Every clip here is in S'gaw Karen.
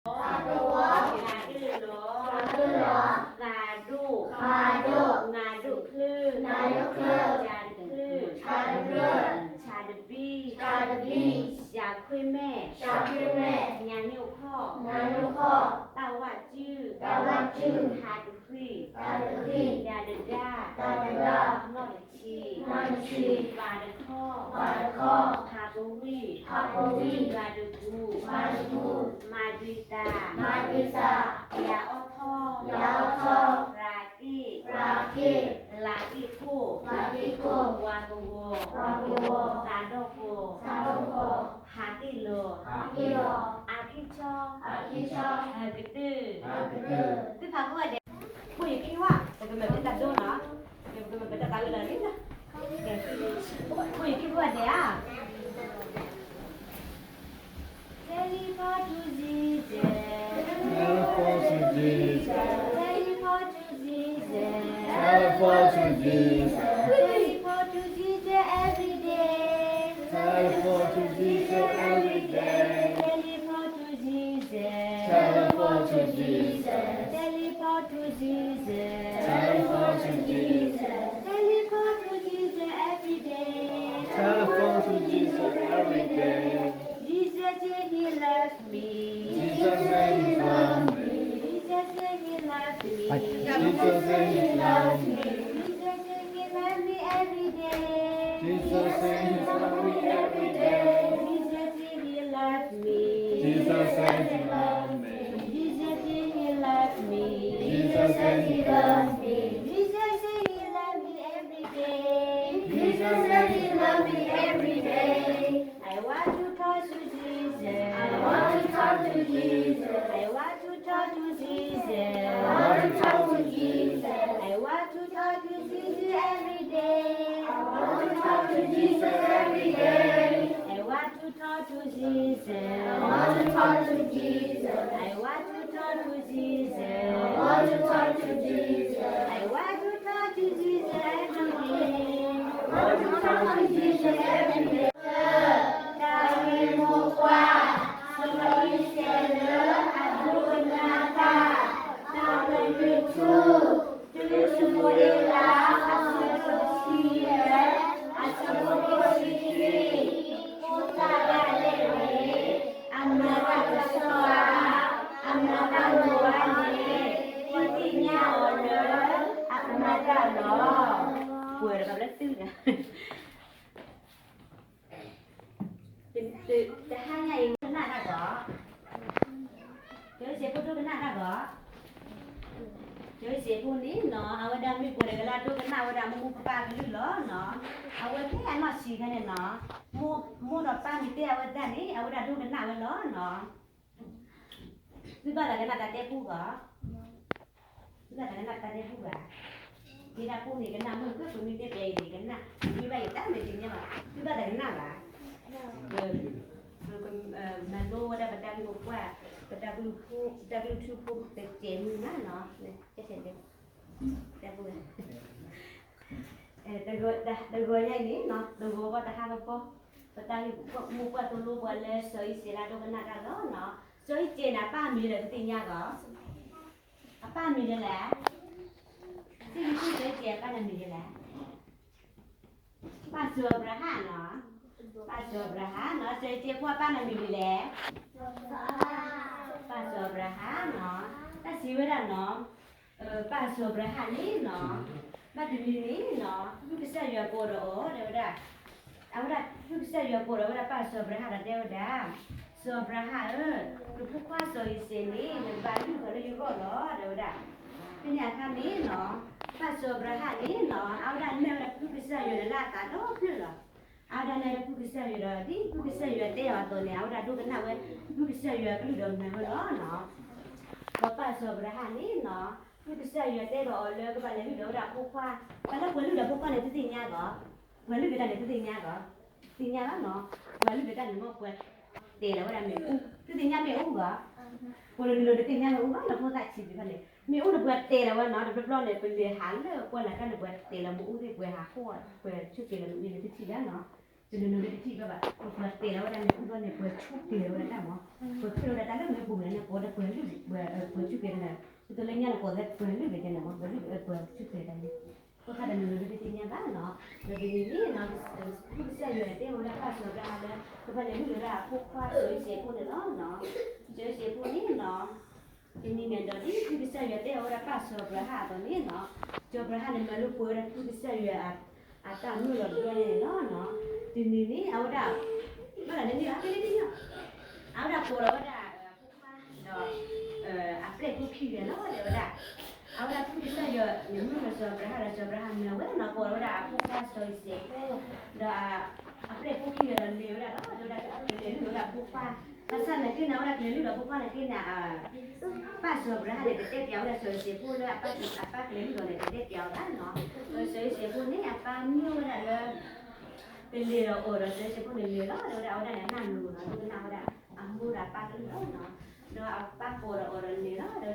သးကဝီၤ, သးကလီၤ, သးကလီၤ, သးဒိၣ်, သးဒိၣ်, နးဒိၣ်ချၢ, နးဒိၣ်ချၢ, ကတဖျၢၣ်, ကတဖျၢၣ်, ဆးတဘံၣ်, ဆးတဘံၣ်, ယၤခွ့မဲာ်, ယၤခွ့မဲာ်, ညါညိၣ်ခီၣ်, ညါညိၣ်ခီၣ်, တၢ်ဝၣ်စုၣ်, တၢ်ဝၣ်စုၣ်, ဟးတဃံၣ်, ဟးတဃံၣ်, ယၤတဒါ, ယၤတဒါ, နီၢ်တဆံ, နီၢ်တဆံ, ဘၣ်တခီ, ဘၣ်တခီ, ဖးပဝံၣ်, ဖးပဝံၣ်, ဘၣ်တပူၤ, ဘၣ်တပူၤ, မၤဒုးသး, မၤဒုးသး, ယၤအီၣ်ထီၣ်, ယၤအီၣ်ထီၣ်, ရၤက့ၣ်, ရၤက့ၣ်, လၤက့ၣ်ခိၣ်, လၤက့ၣ်ခိၣ်, ဝၤကဝီၤ, ဝၤကဝီၤ, သးဒီၣ်ကီၤ, သးဒီၣ်ကီၤ, ဟးက့ၣ်လီၤ, ဟးက့ၣ်လီၤ, အါက့ၣ်ဆီ, အါက့ၣ်ဆီ, ဟးကတၢၢ်, ဟးကတၢၢ်, သုဖးခိၣ်ဂၤဒဲး, ဖိယခံဝါ, ပကမၤပတၢ်ဒိနီၤ, ပကမၤပတၢ်သးဝံၣ်လီၤလံလီၤ, ဖိယခံဝါဒဲးဧါ. Teleport to Jesus. Teleport to Jesus. Teleport to Jesus. Teleport to Jesus. Teleport to Jesus every day. Teleport to Jesus every day. Teleport to Jesus. Teleport to Jesus. Teleport to Jesus. Teleport to Jesus. Teleport to Jesus every day. Teleport to Jesus every day. Jesus say he loves me. Jesus say he loves me. Jesus say he loves me. Jesus say he loves me. Jesus say he loves me every day. Jesus say he loves me every day. Jesus say he loves me. Jesus say he loves me. Jesus say he loves me. Jesus say he loves me. Jesus say he loves me every day. Jesus say he loves me every day. I want to talk to Jesus. I want to talk to Jesus. I want to talk to Jesus. I want to talk to Jesus. I want to talk to Jesus every day. I want to talk to Jesus every day. I want to talk to Jesus. I want to talk to Jesus. I want to talk to Jesus. I want to talk to Jesus. I want to talk to Jesus every day. I want to talk to Jesus every day. တၢ်ဂ့ၢ်မိၢ်ပှၢ်, စီၤအံၣ်စဲးလၢအဒိကနၣ်တၢ်, တၢ်ဂ့ၢ်ထူ, တုၤစမူၤအ့လး အဆၢဒိၣ်တဆံယဲၢ်, အဆၢဖိတဆံခံ, ဖိသၣ်ဒၣ်လဲာ်န့ၣ် အမၤတၢ်ကစီၣ်ဧါ, အမၤတၢ်လိၤဧါန့ၣ် ပသ့ၣ်ညါအီၤလၢ အကမၤတၢ်လီၤ. ပှဲၤဒီးဘၣ်လၢသုဂၤ တဟါညါအံၤ ကနၣ်တၢ်ဂီၤ, ကၠီစဲးဖိဒိကနၣ်တၢ်ဂီၤ, ကၠီစဲးဖိန့ၣ်နီၤ အဝဲဒၣ်မ့ၢ်ပှၤတဂၤလၢဒိကနၣ်ဝဲဒၣ်မိၢ်မိၢ်ပၢ်ပၢ်ကလုၢ်လီၤနီၤ, အဝဲဖဲအနီၢ်ဆံးခါန့ၣ်နီၤ, မိၢ်ဒီးပၢ်မ့ၢ်တဲအဝဲတၢ်န့ၣ် အဝဲဒၣ်ဒိကနၣ်ဝဲလီၤနီၤ. သုဘၣ်သးကနၣ်တၢ်တဲပူဂီၤ, သုဘၣ်သးကနၣ်တၢ်တဲပူဘၣ်, မ့ၢ်ဒၣ်ပူန့ၣ်ကနၣ်မုၢ်ကၢၢ် ပမ့ၢ်တဲပျဲအံၤန့ၣ်ကနၣ်, မ့ၢ်ဘၣ်ယတၢ်မ့ၢ်တနံၤဘၣ်, သုဘၣ်သးကနၣ်ဘၣ်, ပမၤလိဝဲဒၣ်ပတၢ်ဂ့ၢ်မိၢ်ပှၢ်, ပတၢ်ကလုၢ်ဖိ, ပတၢ်ကလုၢ်ထူဖိ တစဲးမုၢ်မးနီၤ, တဲပူ တဂီၤညါအံၤန့ၣ်နီၤ တဂီၤဘၣ်တဟါကပီၤ, ပတၢ်ဂ့ၢ်မိၢ်ပှၢ်သိၣ်လိပှၤလၢစီၤအံၣ်စဲးလၢဒိကနၣ်တၢ်လီၤနီၤ, စီၤအံၣ်စဲးန့ၣ် အပၢ်မံၤလၢပသ့ၣ်ညါဂီၤ, အပၢ်မံၤဒ်လဲၣ်, သ့ၣ်ညါစီၤအံၣ်စဲးအပၢ်န့ၣ်မံၤဒ်လဲၣ်, ပၢ်စီၤအၤဘြၤဟၣ်နီၤ, ပၢ်စီၤအၤဘြၤဟၣ်နီၤ, စီၤအံၣ်စဲးဖိအပၢ်န့ၣ်မံၤဒ်လဲၣ်, ပၢ်စီၤအၤဘြၤဟၣ်နီၤ, တၢ်စံးဝဲဒၣ်နီၤ ပၢ်စီၤအၤဘြၤဟၣ်န့ၣ်နီၤ, ဘၣ်တနံၤန့ၣ်နီၤ ဖုကစၢ်ယွၤကိးဒီးအီၤ တဲဝဲဒၣ်, အဝဲဒၣ်ဖုကစၢ်ယွၤကိးဒီးဝဲဒၣ်ပၢ်စီၤအၤဘြၤဟၣ်ဒီးတဲဝဲဒၣ်, စီၤအၤဘြၤဟၣ်ဧၢ, နဖိခွါစီၤအံၣ်စဲးန့ၣ် နကဘၣ်လုၢ်ထီၣ်လၢယဂီၢ်လီၤ တဲဝဲဒၣ်, ဖဲန့ၣ်အခါန့ၣ်နီၤ, ပၢ်စီၤအၤဘြၤဟၣ်န့ၣ်နီၤ အဝဲဒၣ်နဲၣ်ဝဲဒၣ်ဖုကစၢ်ယွၤန့ၣ်လၢအသးဒီဖျၢၣ်လီၤ. အဝဲဒၣ်နဲၣ်ဝဲဒၣ်ဖုကစၢ်ယွၤဒီး ဒ်ဖုကစၢ်ယွၤတဲအီၤအသိးန့ၣ် အဝဲဒၣ်ဒိကနၣ်ဝဲ ဖုကစၢ်ယွၤကလုၢ်ဒီးမၤဝဲလီၤနီၤ. ဒီးပၢ်စီၤအၤဘြၤဟၣ်န့ၣ်နီၤ, ဖုကစၢ်ယွၤတဲဒီးအီၤလၢကဘၣ်လဲၤလုၢ်ဒီးဝဲဒၣ်ဖိခွါ, ပှၤလၢပှဲၤလုၢ်ဒီးဖိခွါန့ၣ် သုသ့ၣ်ညါဂီၤ, ပှဲၤလုၢ်က့ၤတၢ်န့ၣ် သုသ့ၣ်ညါဂီၤ, သ့ၣ်ညါဘၣ်နီၤ, ပှဲၤလုၢ်က့ၤတၢ်န့ၣ်မ့ၢ်ပှဲၤတဲလီၤဝဲဒၣ်မ့ၣ်အူ, သုသ့ၣ်ညါမ့ၣ်အူဂီၤ, ပှဲၤလိၤလိၤတသ့ၣ်ညါမ့ၣ်အူဘၣ်နီၤ ဖိသၣ်ဆံးသ့ၣ်တဖၣ်န့ၣ် မ့ၣ်အူန့ၣ်ပှဲၤတဲလီၤဝဲနီၤ တဘျီဘျီန့ၣ် ပလဲၤဟးလၢပှၢ်လၢ်တၢ်န့ၣ် ပှဲၤတဲလီၤမ့ၣ်အူသ့ၣ် ပှဲၤဟးဃီၣ် ပှဲၤဆူၣ်က့ၤလီၤမ့ၣ်အူန့ၣ် သုထံၣ်ဘၣ်နီၤ. တနီၤနီၤလၢတထံၣ်ဘၣ်ဘၣ်, ပှၤတဲလီၤဝဲဒၣ်န့ၣ် အူဘီန့ၣ် ပှၤဆူၣ်က့ၤလီၤဝဲဒၣ်တၢ်မး, ပှၤဖျိလီၤဝဲဒၣ်တၢ်လၢမ့ၣ်အူပူၤန့ၣ် ကိးဒီးပှၤလုၢ်, ပှၤဆူၣ်က့ၤတဂၤ, ဒ်သိးလၢညါန့ၣ် ကိးလၢပှၤလုၢ်ဂ့ၤကဲန့ၣ်မး, ပှၤလုၢ်ပှၤဆူၣ်က့ၤတဂၤန့ၣ်, ဖိသၣ်တနီၤနီၤလၢတသ့ၣ်ညါဘၣ်နီၤ, ဒီးတနံၤန့ၣ်နီၤ, ကစၢ်ယွၤန့ၣ်တဲဝဲဒၣ်ပၢ်စီၤအၤဘြၤဟၣ်လၢ ကဘၣ်လဲၤလုၢ်လီၤဝဲဒၣ်အဖိခွါစီၤအံၤစဲးဖိန့ၣ်လီၤနီၤ, စီၤအံၤစဲးဖိန့ၣ်နီၤ တနံၤန့ၣ်ဒီး ဒ်ဖုကစၢ်ယွၤတဲအီၤဝဲဒၣ်ပၢ်စီၤအၤဘြၤဟၣ်အသိးန့ၣ်နီၤ, စီၤအၤဘြၤဟၣ်န့ၣ်မၤလိပှဲၤဝဲဒၣ်ဖုကစၢ်ယွၤအတၢ်မုၢ်လီၤတဘျီန့ၣ်လီၤနီၤ, တနံၤန့ၣ် အဝဲဒၣ် ဘၣ်လၢန့ၣ်လီၤ အဝဲဒၣ်ကိးလီၤဝဲဒၣ် အဖိခွါဒီး အပျဲၢ်ဖိခံဂၤလီၤ တဲဝဲဒၣ်, အဝဲဒၣ်ဖုကစၢ်ယွၤန့ၣ်မုၢ်လီၤစီၤအၤဘြၤဟၣ်ဒီးစီၤအၤဘြၤဟၣ်မၤဝဲနီၤ ကိးလီၤဝဲဒၣ်အဖိခွါစီၤအံၤစဲးဖိ ဒီး အပျဲၢ်ဖိခံဂၤဒီးလဲၤဝဲဒၣ်လီၤ တဲဝဲဒၣ် ကလဲၤလုၢ်လီၤဝဲဒၣ်အဖိခွါ, ဘၣ်ဆၣ်သနာ်က့န့ၣ် အဝဲဒၣ်ကလဲၤလုၢ်လီၤဖိခွါန့ၣ်က့န့ၣ် ပၢ်စီၤအၤဘြၤဟၣ်န့ၣ် တတဲပၠးဝဲဒၣ်စီၤအံၤစဲးဖိလၢအပၢ်ကလဲၤလုၢ်လီၤန့ၣ် တတဲပၠးအီၤဘၣ်နီၤ, ဒီးစီၤအံၤစဲးဖိန့ၣ် အပၢ်မၢဝဲဒၣ်လၢ ကလဲၤဒီးအီၤဒီးစီၤအံၤစဲးဖိန့ၣ်လဲၤလီၤ တဲဝဲဒၣ် အဝဲဒၣ်န့ၣ် အနၢ်လိၤနီၤ ဒိကနၣ်ဝဲဒၣ် အမိၢ်ဒီးအပၢ်ကလုၢ်လီၤနီၤ, ဒီးအပၢ်ကိး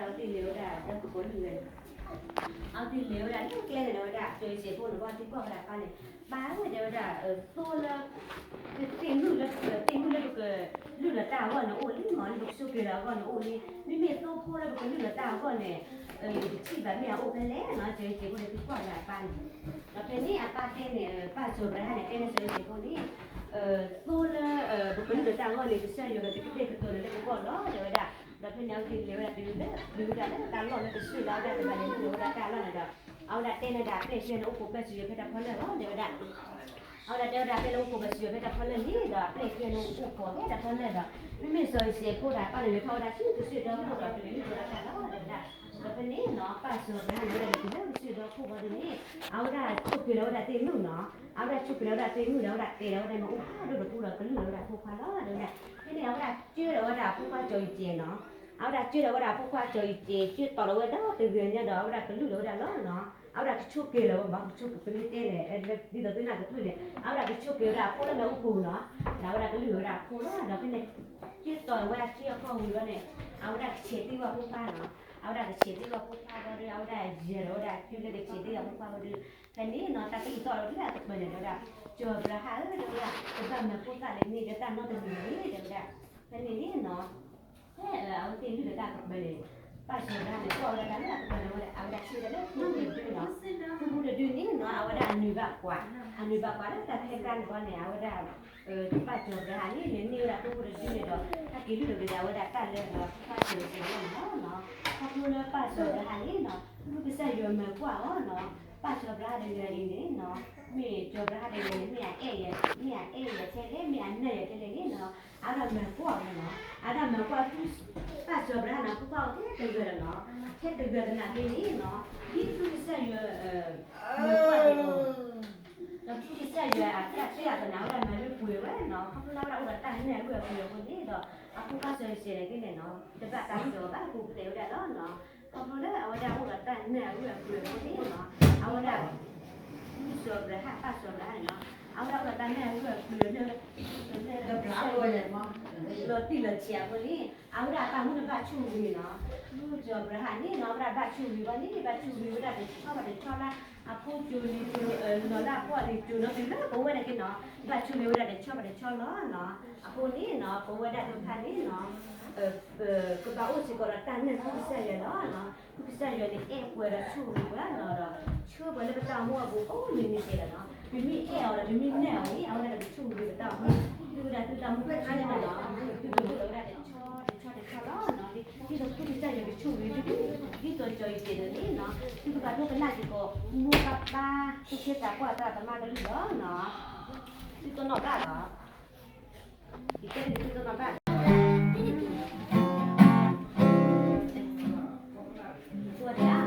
ဒီးအီၤဒီးလဲၤလီၤ တဲဝဲဒၣ် အဝဲသ့ၣ်လဲၤဝဲဒၣ်ဒီးကကိးလုၢ်ဝဲ အဝဲသ့ၣ်လဲၤဝဲဒၣ်လၢကျဲန့ၣ် တဲဝဲဒၣ် စီၤအံၤစဲးဖိန့ၣ် ဘၣ်သံကွၢ်ဝဲဒၣ်အပၢ်န့ၣ်, ပၢ်ဧၢ တဲဝဲဒၣ်, သိလၢ သ့ၣ်မုၣ်လၢပက သ့ၣ်မုၣ်လၢပကလုၢ်လီၤတၢ်အဂီၢ်န့ၣ်အိၣ်လံမး လၢပကဆိၣ်က့ၤလီၤအဂီၢ်န့ၣ်အိၣ်လံ, မ့မ့ၢ်သိဖိလၢပကလုၢ်လီၤတၢ်အဂီၢ်န့ၣ် ယတထံၣ်ဘၣ်မ့ၢ်အအိၣ်ဖဲလဲၣ်နီၤ, စီၤအံၤစဲးဖိန့ၣ်သံကွၢ်ဝဲဒၣ်အပၢ်န့ၣ်, ဒီးဖဲန့ၣ်အပၢ်တဲန့ၣ် ပၢ်စီၤအၤဘြၤဟၣ်န့ၣ် တဲန့ၢ်စီၤအံၤစဲးဖိန့ၣ် သိလၢ ပကလုၢ်လီၤတၢ်အဂီၢ်န့ၣ် ကစၢ်ယွၤကကတဲာ်ကတီၤန့ၣ်လၢပဂီၢ်လီၤ တဲဝဲဒၣ်, ဒီးဖဲန့ၣ် အဝဲသ့ၣ်လဲၤဝဲဒၣ်တုၤလၢ တုၤဝဲဒၣ်လၢတၢ်လီၢ်လၢကစၢၢ်လီၤ အဝဲဒၣ်တဘၣ်လဲၤလုၢ်လီၤဝဲဒၣ်တၢ်လီၢ်န့ၣ်ဒီး အဝဲဒၣ်တဲန့ၢ်ဒၣ်အပျဲၢ်ခံဂၤန့ၣ် အိၣ်ခိးပၢၢ်စၢၤယွၤဖဲတၢ်ဖီလာ်လီၤ တဲဝဲဒၣ်, အဝဲဒၣ်တဲဝဲဒၣ်အပျဲၢ်လၢအိၣ်ခိးပၢၢ်စၢၤယွၤဖဲတၢ်ဖီလာ်န့ၣ်ဒီး အပျဲၢ်ခံဂၤန့ၣ်အိၣ်ခိးဖဲတၢ်ဖီလာ်ဒီး မ့မ့ၢ်စီၤအံၤစဲးဖိဒီး အပၢ်န့ၣ်လဲၤထီၣ်ဝဲဒၣ်ဆူကစၢၢ်ဒီခိၣ်ဒီး ကလဲၤလုၢ်လီၤဝဲဒၣ်တၢ်လီၢ် တဲဝဲဒၣ်, ဒီးဖဲန့ၣ်နီၤ ပၢ်စီၤအၤဘြၤဟၣ်န့ၣ် ဝဲဒၣ်လဲၤတုၤလၢကစၢၢ်ဒီခိၣ်ဘီဒ်န့ၣ် အဝဲဒၣ်ဆိၣ်က့ၤလီၤဝဲဒၣ်သ့ၣ်မုၣ်နီၤ, အဝဲဒၣ်ဆိၣ်က့ၤလီၤဝဲဒၣ်သ့ၣ်မုၣ်ဒီး အဝဲဒၣ်တဲလီၤဝဲဒၣ်မ့ၣ်အူဖးဒိၣ်တပူၤဒီး ကလုၢ်လီၤဝဲဒၣ်အဖိခွါလီၤ တဲဝဲဒၣ်, ဖဲန့ၣ် အဝဲဒၣ်ကၢဒီးဝဲဒၣ်အဖိခွါစီၤအံၤစဲးနီၤ, အဝဲဒၣ်ကၢဒီးဝဲဒၣ်အဖိခွါစီၤအံၤစဲး ကၢတီၤလီၤဝဲဒီးတဂၤညါဒီး အဝဲဒၣ်ကလုၢ်လီၤဝဲဒၣ်လီၤနီၤ, အဝဲဒၣ်ကဆိၣ်က့ၤလီၤဝဲမး ကဆိၣ်က့ၤ ပမ့ၢ်တဲန့ၣ် ဒ်သိးသုနၢ်ကတၢၢ်န့ၣ် အဝဲဒၣ်ကဆိၣ်က့ၤဝဲဒၣ်အဖိလၢမ့ၣ်အူပူၤနီၤ, ဒီးအဝဲဒၣ်ကလုၢ်လီၤဝဲဒၣ်အဖိလီၤ ဒီးဖဲန့ၣ် ကၢတီၤဝဲဒၣ်ကၢအဖီဝံၤဘီန့ၣ် အဝဲဒၣ်ကဆဲးသံဝဲအဖိခွါနီၤ, အဝဲဒၣ်ကဆဲးသံဝဲအဖိခွါဘီဒီး အဝဲဒၣ်ယဲၤဒီးဝဲဒၣ်ကၢလၢကဆဲးသံဝဲအဖိခွါဘီဒီး ဖဲန့ၣ်နီၤ တၢ်ကလုၢ်သီၣ်လီၤလၢအကပၤန့ၣ် တဲဝဲဒၣ်, စီၤအၤဘြၤဟၣ်ဧၢ တဲဝဲဒၣ် ကဘၣ်မၤဖိသၣ်လၢန့ၣ်လၢတၢ်နီတမံၤန့ၣ် တဲဝဲဒၣ်, ဖဲန့ၣ်န့ၣ်နီၤ ဖဲအဝဲသ့ၣ်လုၢ်လီၤတၢ်အကပၤန့ၣ် ပၢ်စီၤအၤဘြၤဟၣ်န့ၣ် ကွၢ်ဝဲဒၣ်တၢ်လၢအကပၤန့ၣ်ဝဲဒၣ် အဝဲဒၣ်ထံၣ်ဝဲဒၣ်လၢဖိဖိတဒုနီၤ, ဖိဖိတဒုန့ၣ်နီၤ အဝဲဒၣ်အနၢၤဘၣ်ကွၢ်, အနၢၤဘၣ်ကွၢ်လၢတၢ်ခဲကါန့ၣ်ဘီန့ၣ် အဝဲဒၣ် ပၢ်စီၤအၤဘြၤဟၣ်န့ၣ် လဲၤန့ၢ်ဝဲဒၣ်ဖိဖိတဒုန့ၣ်ဒီး တၢ်က့ၤလုၢ်လီၤက့ၤဒၣ်ဝဲဒၣ်တၢ်လၢပၢ်စီၤအၤဘြၤဟၣ်န့ၣ်လီၤနီၤ, ခီဖျိလၢပၢ်စီၤအၤဘြၤဟၣ်န့ၣ်နီၤ ဖုကစၢ်ယွၤမၤကွၢ်အီၤနီၤ, ပၢ်စီၤအၤဘြၤဟၣ်တဂၤအံၤန့ၣ်နီၤ မ့ၢ်စီၤအၤဘြၤဟၣ်တဂၤန့ၣ် မ့ၢ်အအဲၣ်ယၤ မ့ၢ်အအဲၣ်ယၤထဲလဲၣ် မ့ၢ်အနာ်ယၤထဲလဲၣ်န့ၣ်နီၤ, အဝဲဒၣ်မၤကွၢ်အီၤန့ၣ်နီၤ, အဝဲဒၣ်မၤကွၢ် ပၢ်စီၤအၤဘြၤဟၣ်န့ၣ် ဖိခွါအီၤထဲတဂၤလီၤနီၤ, ထဲတဂၤသနာ်က့န့ၣ်နီၤ, ဒ်ဖုကစၢ်ယွၤ မၤကွၢ်န့ၣ်လီၤ ဒီးဖုကစၢ်ယွၤအတၢ်တဲအသနၢ်ဝဲဒၣ်မၤလၢပှဲၤဝဲနီၤ, ခီဖျိလၢအဝဲဒၣ်အိၣ်ဒီးတၢ်နာ်အဂၢၢ်အကျၢၤအဃိန့ၣ်ဒီး အဖိခွါစီၤအံၤစဲးန့ၣ်က့န့ၣ်နီၤ တဘၣ်တၢ်ကစီၣ်ဘၣ် ပူၤဖျဲးဝဲဒၣ်လီၤနီၤ, ခီဖျိလၢအဝဲဒၣ်အိၣ်ဒီးတၢ်နာ်အဂၢၢ်အကျၢၤအဃိန့ၣ်နီၤ, အဝဲဒၣ် ဖုစီၤအၤဘြၤဟၣ် ပၢ်စီၤအၤဘြၤဟၣ်န့ၣ်နီၤ, အဝဲဒၣ်အိၣ်ဒီးတၢ်နာ်အဂၢၢ်အကျၢၤလၢ လီၤတံၢ်လီၤဆဲးအဃိန့ၣ် အဝဲဒၣ်အတၢ်မူန့ၣ်ဘၣ်ဆိၣ်ဂ့ၤနီၤ, ဖုစီၤအၤဘြၤဟၣ်န့ၣ်နီၤ အဝဲဒၣ်ဘၣ်ဆိၣ်ဂ့ၤဝဲန့ၣ် ဘၣ်ဆိၣ်ဂ့ၤဝဲဒၣ်တဆီဘၣ်တဆီလၢ အဖိစိၤလံၤစိၤ လီၤလၢအဖိအလံၤစိၤနီၤ တုၤလၢပဝဲဒၣ်က့နီၤ ဘၣ်ဆိၣ်ဂ့ၤဝဲဒၣ်တဆီဘၣ်တဆီလီၤနီၤ, အဃိန့ၣ်နီၤ ပဝဲဒၣ်သ့ၣ်တဖၣ်န့ၣ်နီၤ ကဘၣ်အိၣ်စ့ၢ်ကီးဒီးတၢ်နာ်ဖုကစၢ်ယွၤလီၤနီၤ, ဖုကစၢ်ယွၤန့ၣ်အဲၣ်ပှၤဒီးဆိၣ်ဂ့ၤပှၤနီၤဒီး ဆှၢပှၤလၢပတၢ်အိၣ်မူအပူၤကိးမုၢ်နံၤဒဲးလီၤနီၤ, ပမ့ၢ်အဲၣ်အီၤဒီး ပမ့ၢ်နာ်အီၤန့ၣ် အဝဲဒၣ်ကဆိၣ်ဂ့ၤပတၢ်အိၣ်မူ, သုဝဲဒၣ်သုတၢ်အိၣ်မူခဲလၢာ်နီၤ သုကဒိၣ်လီၤဝဲဒၣ်တဆီတဆီတဆီလီၤနီၤ, ဒ်သိးဖုကစၢ်ယွၤကဆိၣ်ဂ့ၤသု ဒ်သိးစီၤအံၤစဲးန့ၣ်နီၤ သုကဘၣ်ဒိကနၣ်စ့ၢ်ကီး မိၢ်ပၢ်ပၢ် သူၣ်က့သးပှၢ်သရၣ်သမါကလုၢ်လီၤနီၤ, သုတနီၣ်ဘၣ်လီၤ သုတနီၣ်ဘၣ် ယဲယမ့ၢ်ဖိသၣ်, ယဲယမ့ၢ်ဖိသၣ်, ဘၣ်အိၣ်ဒီးတၢ်ဒိကနၣ်, ဒိကနၣ်တၢ်မ့ၢ်သ့, ယဲမ့ၢ်မၤကူၣ်သ့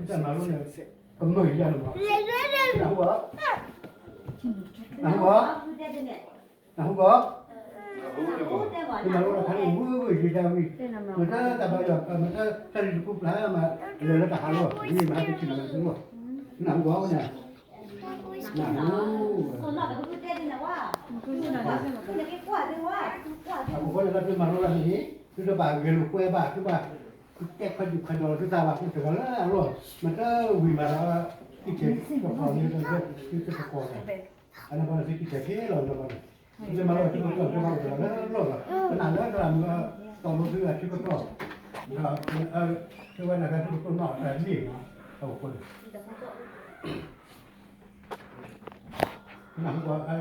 ကမၢၢ်ယၤလီၤ, နၢ်ဟူဧါ, နၢ်ဟူဧါ, နၢ်ဟူဧါ, မၤလိတၢ်ခါန့ၣ် ဝံၤဝံၤယံာ်တၢ်ဝံၤ, မတၤတၢ်ဘါယွၤ မတၤတၢ်လံတကူပျၢ်မး, လဲၤလၢတၢ်ဟးလီၤ မ့ၢ်မဟါတထံၣ်လီၤတၢ်လီၤ, နၢ်ဟူဧါန့ၣ်, နၢ်ဟူ အဃိန့ၣ် တၢ်သုမၤလိတၢ်န့ၣ် သုတဘၣ်ဂဲၤလိာ်ကွဲဘၣ် သုဘၣ် သုတဲခွဲးဒုးခွဲးဒီးသုသးဘၣ် သုတဂၤလၢအလီၢ် မတၤဝံၤမးဒီး သုကဲၤကီၢ်န့ၣ် သုတကီၢ်န့ၣ် အန့ၣ်ဘၣ်န့ၣ် သုကဲၤက့ၤလီၤန့ၣ်ဘၣ်န့ၣ် သုမၤလိသုကီၢ်သုဘၣ်တဂၤလၢအလီၢ်ဘၣ် ကနၣ်လၢတၢ်မၤတီၤလိသုအထံကတီၢ် ဒီး သုဝဲဒၣ်သုကတိၢ်နီၣ်တၢ်န့ၣ် အဃိန့ၣ် နၢ်ဟူ